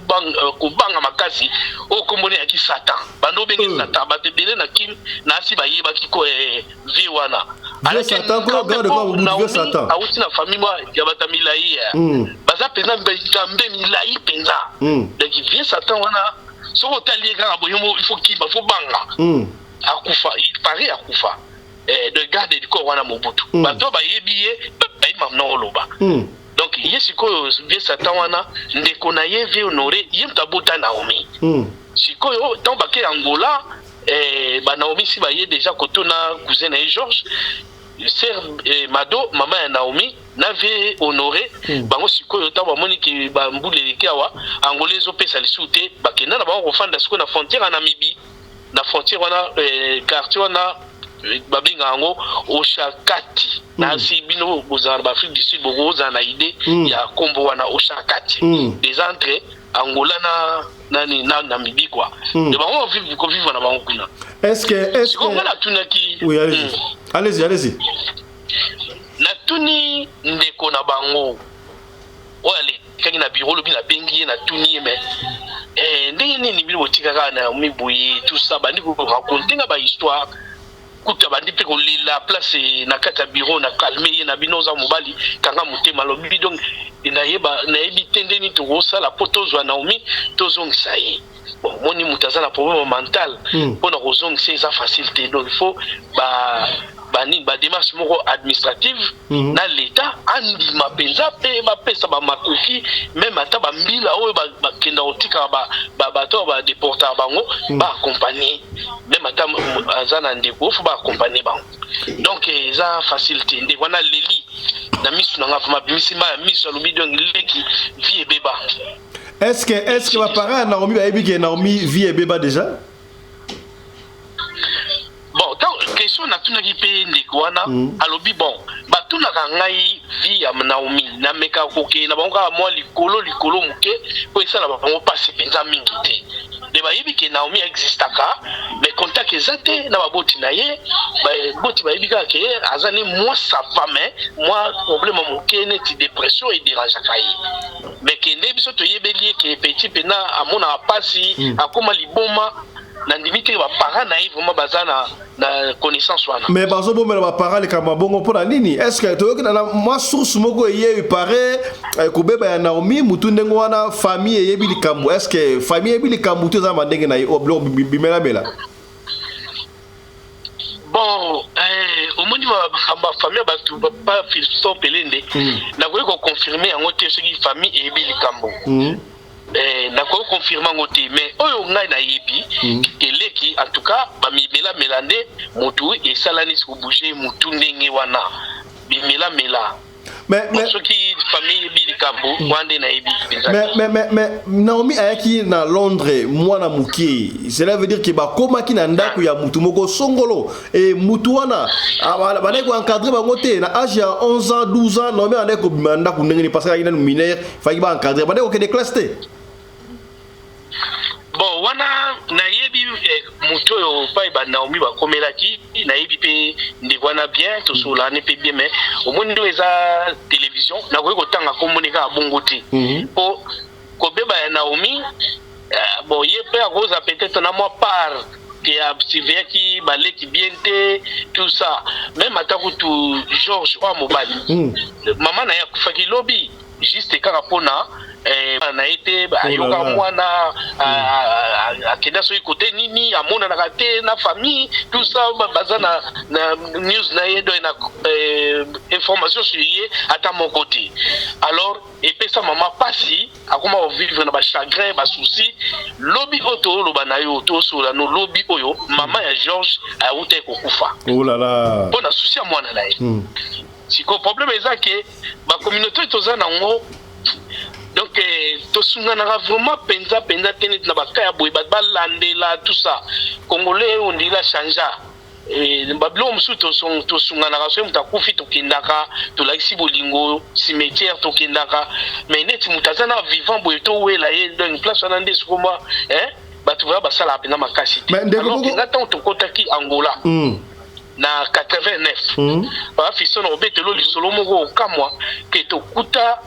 kobanga makasi, oyo kombo ne yaki Satan. Bando obenge Satan, bato ebele na Kini na asi bayebaki ko vie wana. Vieux Satan, ko garde corps Mobutu, vieux Satan. Awuti na famille mwa ya bato ya milai, baza mpenza nzambe milai mpenza. Donc vieux Satan wana, soki otali ye kaka boye, il faut kima, il faut banga. Akufa, il paraît akufa. De garde du corps wana Mobutu, bato oyo bayebi ye bayebi mamna oloba. Donc ye sikoyo, vieux Satan wana, ndeko na ye vieux Honoré, ye moto abota Naomi. Sikoyo ntango bake Angola, banaomi si baye déjà kotuna cousin na ye Georges, sœur Mado, mama ya Naomi na vieux Honoré. Bango sikoyo, ntango bamoni ke bambula eleki awa, Angola ezopesa lisusu te, bakenda na bango kofanda sikoyo na frontière ya Namibie, na frontière wana, quartier wana. Babengaka yango Oshakati. Nasi bino bozala na baAfrique du Sud, bokozala na idée ya nkombo wana Oshakati. Eza entre Angola na nani, na Namibie quoi. De bango kovivre na bango kuna. Est-ce Sikoyo nga natunaki. Oui, allez-y. Allez-y, allez-y. Natuni ndeko na bango oyo alekaki na bureau lobi. Nabengi ye, natuni ye: "Mais ndenge nini bino botikaka Naomi boye?" Tout ça, bandi koraconter nga bahistoire, kuta bandi mpe kolela place na kati ya bureau. Na calme ye na bino: "Oza mobali, kanga motema." Alobi: "Donc nayeba, nayebi te ndeni tokosala mpo tozwa Naomi, tozongisa ye." Bon, moni moto aza na problème mental, mpona kozongisa eza facile te. Donc il faut ba banini, badémarche moko administrative na l'État andima mpenza mpe bapesa bamakoki, même ata bambila oyo bakenda kotikaka bato oyo badeportaka bango, baaccompagne, même ata aza na ndeko, faut baaccompagne bango. Donc eza facile te. Ndeko wana leli na miso na nga, vraiment abimisi ma ya miso, alobi: "Donc leki, vie ebeba." Est-ce que baparent ya Naomi bayebi ke Naomi vie ebeba déjà? Bon, tant question natunaki mpe ndeko wana, alobi: "Bon, batunaka ngai vie ya Naomi, nameka kokende na bango kaka mwa likolo likolo moke mpo esala bango mpasi mpenza mingi te. De bayebi ke Naomi existaka, mais contact eza te na baboti na ye. Baboti bayebi kaka ke aza ne mwa ça va, mais mwa problème moke neti dépression edérangeaka ye. Mais kende biso toyebeli ye ke petit mpena amonaka mpasi, akóma liboma. Nandimi te baparent na ye vraiment baza na connaissance wana." Mais bazobomela baparent likambo ya bongo mpo na nini? Est ce que toyoki na mwa source moko eye pare kobeba ya Naomi mutu ndenge wana, famille eyebi likambo? Est ce que famille eyebi likambo to eza mandenge na ye oyo biloko bimelamela? Bon, omoni makambo ya famille ya bato, papa Fiston Pelende, nakoki koconfirme yango te soki famille eyebi likambo. Nakoki confirme yango te, mais oyo ngai nayebi, eleki en tout cas bamimelamela nde motu esalani kobouge motu ndenge wana, bimelamela. Mais soki famille eyebi likambo wana nde nayebi mpenza. Mais Naomi ayaki na Londres mwana moke. Cela veut dire ke bakomaki na ndako ya mutu moko songolo e mutu wana bandaki koencadre bango te. Na age ya 11 ans, 12 ans, Naomi andaki kobima na ndako ndenge nini? Parce que ayaki nanu mineur, faki baencadre, bandaki kokende classe te. Bon, wana nayebi motu oyo pai banaomi bakomelaki, nayebi mpe ndeko wana bien, tosolani mpe bien. Mais omoni ndenge eza télévision, nakoki kotanga komboni kaka bongo te mpo kobeba ya Naomi, bon, ye mpe akozwa peut-être na mwa part ke asurveillaki baleki bien te, tout ça. Même ata kutu George oyo mobali, mama na ye akufaki lobi juste kaka mpona na ye te ayoka mwana akenda soki kote nini, amonanaka te na famille, tout ça. Baza na news na ye, donc na information sur ye ata moko te. Alors epesa mama mpasi, akoma kovivre na bachagrin, basouci. Lobi oyo tooloba na yo, tosola no, lobi oyo mama ya George awutaki kokufa Oh là là. mpo na souci ya mwana na ye. Sikoyo problème eza ke bacommunauté toza nango, donc tosunganaka vraiment mpenza mpenza te. Neti na baka ya boye, bato balandela tout ça. Congolais ondila changea babiloko mosusu. Tosunganaka soki moto akufi, tokendaka, tolakisi bolingo, cimetière tokendaka. Mais neti moto aza na vivant boye, towela ye, donc place wana nde sikoma bato vraiment basalaka mpenza makasi te. Alors nga ntango tokotaki Angola na 89, papa Fiston, obetelo lisolo moko okamwa ke tokuta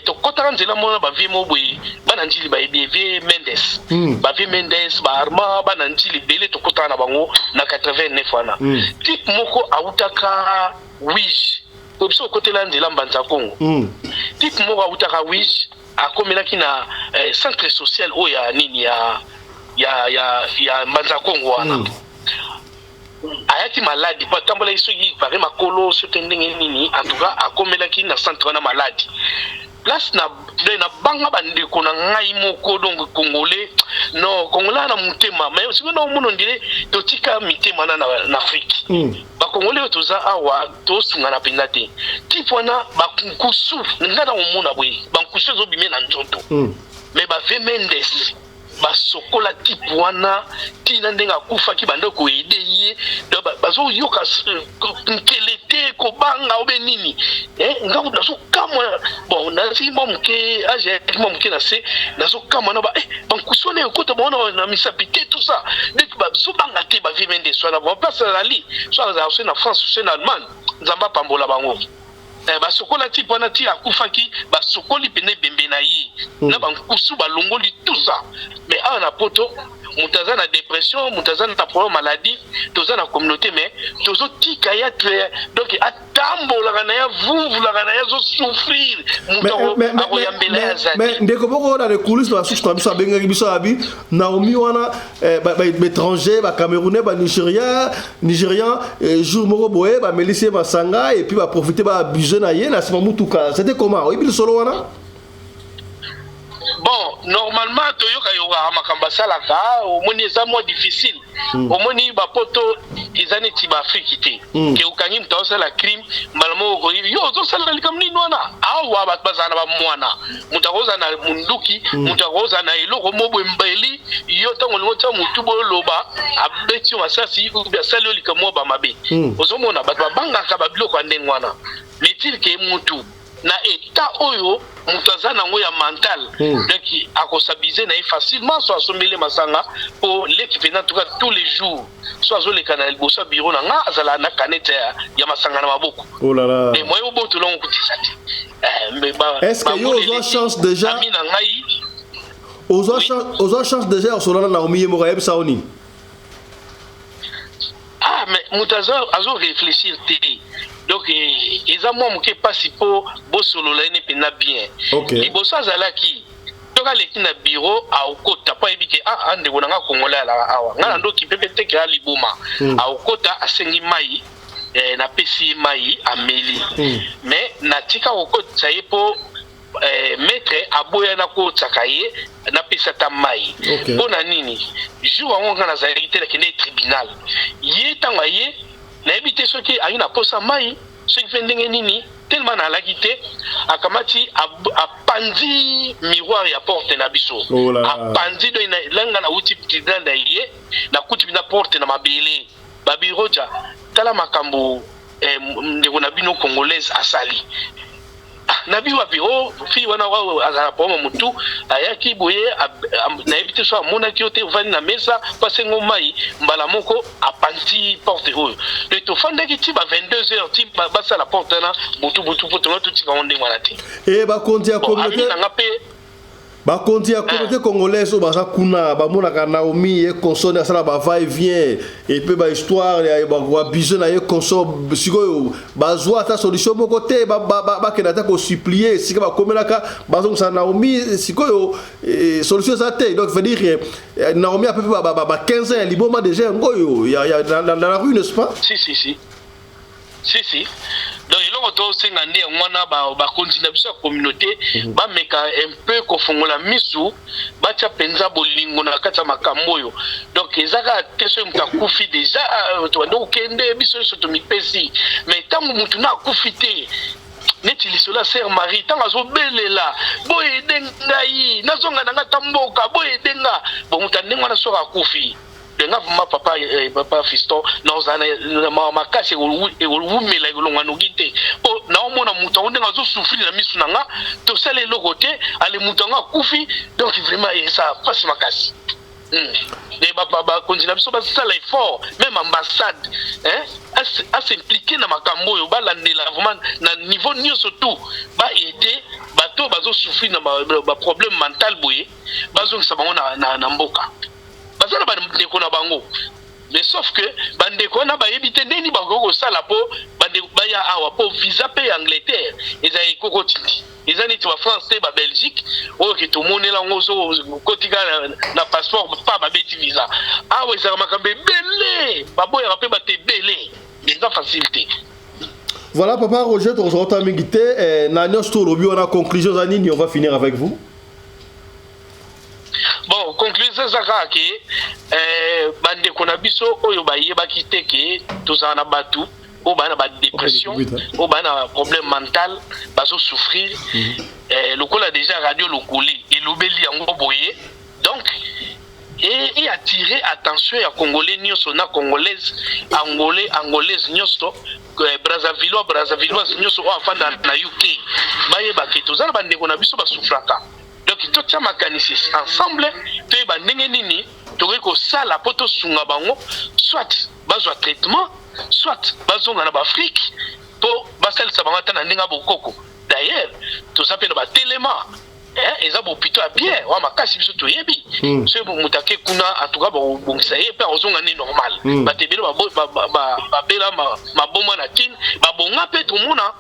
tokɔtaka nzela moko bavie moko boye, bana Njili bayebi vie Mendes, bavie Mendes, baarma, bana Njili ebele, tokɔtaka na bango na 89 wana. Type moko awutaka Uige, po biso okotela nzela Mbanza Kongo. Type moko awutaka Uige, akomelaki na centre social oyo ya nini ya Mbanza Kongo wana. Ayaki maladi po atambolaki soki pare makolo soki ndenge nini. En tout cas akomelaki na centre wana maladi. Place na na banga bandeko na ngai moko, donc congolais, non, congolais na motema, mais soki na omona ondire totika mitema na Afrique. Bakongolais oyo toza awa tosungana mpenza te. Type wana, bankusu, nga na omona boye bankusu ezobime na nzoto. Mais bave Mendes basokola type wana. Ntina ndenge akufaki, banda koaider ye, donc bazoyoka nkele te, kobanga obe nini. Ngango nazokamwa. Bon, naziki mwa moke, age yaki mwa moke na se, nazokamwa na bankusu wana ekota bango na misapi te, tout ça. Donc bazobanga te. Bavieux Mende wana, bon, place azali, so azala so na France, so na Allemagne, Nzambe apambola bango. Basokola ti mpona ti akufaki, basokoli pene ebembe na ye na bankusu balongoli, tout ça. Mais awa na Poto, moto aza na dépression, moto aza na problème maladie, toza na communauté, mais tozotika ye. Donc atambolaka na ye, avumvulaka na ye, azosouffrir, moto akoyambela ye aza te. Ndeko moko na les coulisses basusu na biso abengaki biso, abi Naomi wana, baétranger, bacamerounais, banigérien, nigérian, jour moko boye bamelisi ye masanga et puis baprofite, baabuse na ye na nsima mutuka. C'était comment? Oyebi lisolo wana? Bon, normalement toyoka yokaka makambo asalaka. Omoni, eza mwa difficile. Omoni, bapoto eza neti baAfrike te. Ke okangi moto azosala crime, mbala moko okoyibi yo ozosala likambo nini wana. Awa bato bazala na bamwana, moto akozala na munduki, moto akozala na eloko moko embeli yo. Ntango olingi otia motu boye, oloba, abeti yo masasi, ubi asali yo likambo moko bamabe. Ozomona, bato babangaka babiloko ya ndenge wana. N'est-il ke mutu na état oyo moto aza nango ya mental, donc akos'abuser na ye facilement. So asombeli masanga mpo leki mpenza, en tout cas tous les jours, so azoleka na liboso ya bureau na nga, azala na canette ya masanga na maboko. Oh là là. Mais moyen obotola ngo kutisa te. Est-ce que yo ozwa chance déjà? Ami na ngai. Ozwa chance déjà ya kosolola na Naomi ye moko? Ayebisa yo nini? Ah, mais moto azo réfléchir te. Donc eza mwa moke mpasi mpo bosolola ye ne mpenza bien. Liboso azalaki, soki aleki na bureau, aokota mpo ayebi ke ah, ndeko na nga congolais alaka awa, nga na ndoki mpe mpe teke aliboma. Aokota, asengi mai, napesi ye mai, ameli. Mais natika kokotisa ye mpo maître aboya nakotisaka ye, napesa ata mai. Mpo na nini? Jour yango nga nazalaki te, nakende tribunal. Ye ntango aye, nayebi te soki ayi na posa mai, soki mpe ndenge nini, tellement nalaki te, akamati, apanzi miroir ya porte na biso. Oh là là. Apanzi. Donc langa nauti tribunal na ye, nakuti mpena porte na mabele. Babiro ja tala makambo ndeko na bino congolaise asali. Ah, nabi wapi o fille wana oyo azala problème motu, ayaki boye, nayebi te so amonaki yo te, ovandi na mesa mpo asengo mai, mbala moko apanzi porte oyo. Donc tofandaki ti ba 22 heures ti basala porte wana butu butu, mpo tonga totika ngo ndenge wana te. E bakonzi ya Bon, ami communauté na nga mpe. Bakonzi ya communauté congolaise oyo baza kuna, bamonaka Naomi ye consone asala ba va et vient et puis bahistoire ya baabuse na ye consort. Sikoyo bazwa ata solution moko te, bakende ata kosupplier esika bakomelaka, bazongisa Naomi. Sikoyo solution eza te. Donc veut dire Naomi ape mpe ba 15 ans ya liboma déjà yango oyo na la rue, n'est-ce pas? Si, si, si, si, si. Donc eloko tosenga nde yango wana, bakonzi na biso ya communauté bameka un peu kofongola misu, batia mpenza bolingo na kati ya makambo oyo. Donc eza kaka te soki moto akufi déjà, tobandi kokende, biso nyonso tomipesi. Mais ntango motu na akufi te, neti lisolo ya sœur Marie, ntango azobelela boye, ngai nazonga na nga ta mboka boye, nga bon, moto ya ndenge wana soki akufi, nga vraiment, papa Fiston, nazala na mawa makasi, ekowumela, ekolongwa noki te, mpo naomona moto yango ndenge azosouffrir na misu na nga. Tosala eloko te, ale moto yango akufi. Donc vraiment eza mpasi makasi. Bakonzi na biso basala effort, même ambassade as'impliquer na makambo oyo, balandela vraiment na niveau nyonso tout, baaider bato oyo bazosouffrir na baproblème mental boye, bazongisa bango na mboka. Baza na bandeko na bango, mais sauf que bandeko wana bayebi te ndeni bakoki kosala mpo bandeko baya awa, mpo visa mpe ya Angleterre eza ekoko tindi, eza neti baFrance te, baBelgique oyo ke tomonela yango, so okoti kaka na passeport pa babeti visa. Awa ezalaka makambo ebele, baboyaka mpe bato ebele, eza facile te. Voilà, papa Roger, tokozwa mingi te na nyonso to olobi wana. Conclusion eza nini? On va finir avec vous. Bon, conclusion eza kaka ke bandeko na biso oyo bayebaki te ke tozala na bato oyo baa na badépression, oyo baa na problème mental, bazosouffrir, lokola déjà radio Lokole elobeli yango boye, donc E attirer attention ya Congolais nyonso na Congolaise, Angolais, Angolaise nyonso, Brazzavillois, Brazzavilloise nyonso oyo afanda na UK, bayeba ke toza na bandeko na biso basouffraka. Donc totia makanisi ensemble, toyeba ndenge nini tokoki kosala mpo tosunga bango, soit bazwa traitement, soit bazonga na baAfrique mpo basalisa bango ata na ndenge ya bokoko. D'ailleurs toza mpe na batelema, eza bahôpitaux ya bien wa makasi, biso toyebi. Soki moto ake kuna, en tout cas bakobongisa ye mpe akozonga nde normal. Bato ebele babela maboma na Kine, babonga mpe tomona.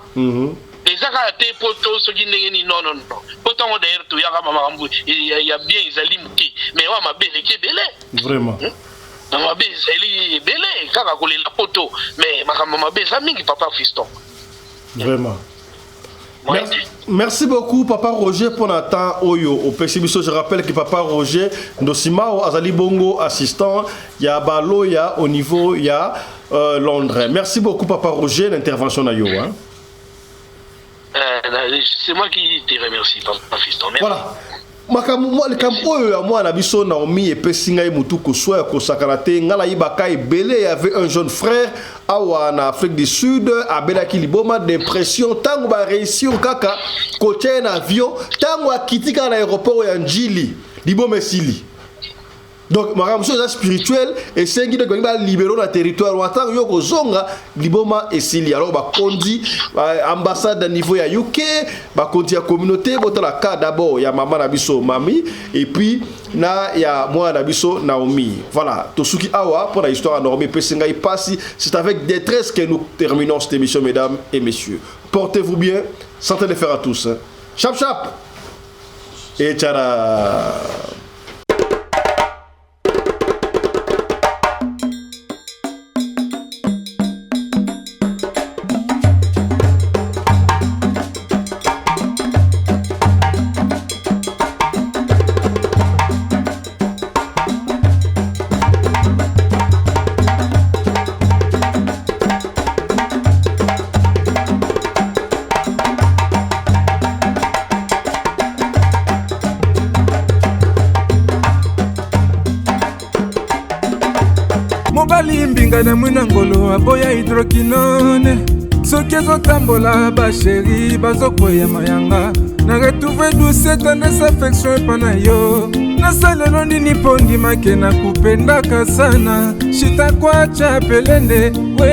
Eza kaka te po to soki ndenge nini, non, non, non. Po ntango d'ailleurs toyaka, makambo ya bien ezali moke, mais wa mabe eleki ebele. Vraiment. Na mabe ezali ebele, kaka kolela poto, mais makambo mabe eza mingi, papa Fiston. Vraiment. Merci, merci beaucoup, papa Roger, pour le temps oyo opesi biso. Je rappelle que papa Roger Ndosimao azali bongo assistant ya baloya au niveau ya Londres. Merci beaucoup, papa Roger, l'intervention na yo, hein. C'est moi qui te remercie, papa Fiston. Merci. Voilà. Makambo, likambo oyo ya mwana biso Naomi epesi ngai motu koswa ya kosakana te. Ngai nayibaka ebele. Y avait un jeune frère awa na Afrique du Sud, abelaki liboma, dépression. Ntango baréussir kaka kotia ye na avion, ntango akiti kaka na aéroport ya Njili, liboma esili. Donc makambo mosusu eza spirituel, esengi donc balingi balibérer na territoire wana. Ntango yo kozonga, liboma esili. Alors bakondi ambassade na niveau ya UK, bakondi ya communauté, botala cas d'abord ya mama na biso Mami et puis na ya mwana na biso Naomi. Voilà, tosuki awa pour la histoire ya Naomi, epesi ngai pasi. C'est avec détresse que nous terminons cette émission, mesdames et messieurs. Portez-vous bien, santé de fer à tous, chap chap et tchara. Mobali mbinga na mwina ngolo aboya hydroquinone, soki ezotambola bachéri bazokweya mayanga. Na retrouve douce tendresse affection epa na yo. Nasalelo nini mpo ndimake nakupendaka sana? Shitakwacha pelende we.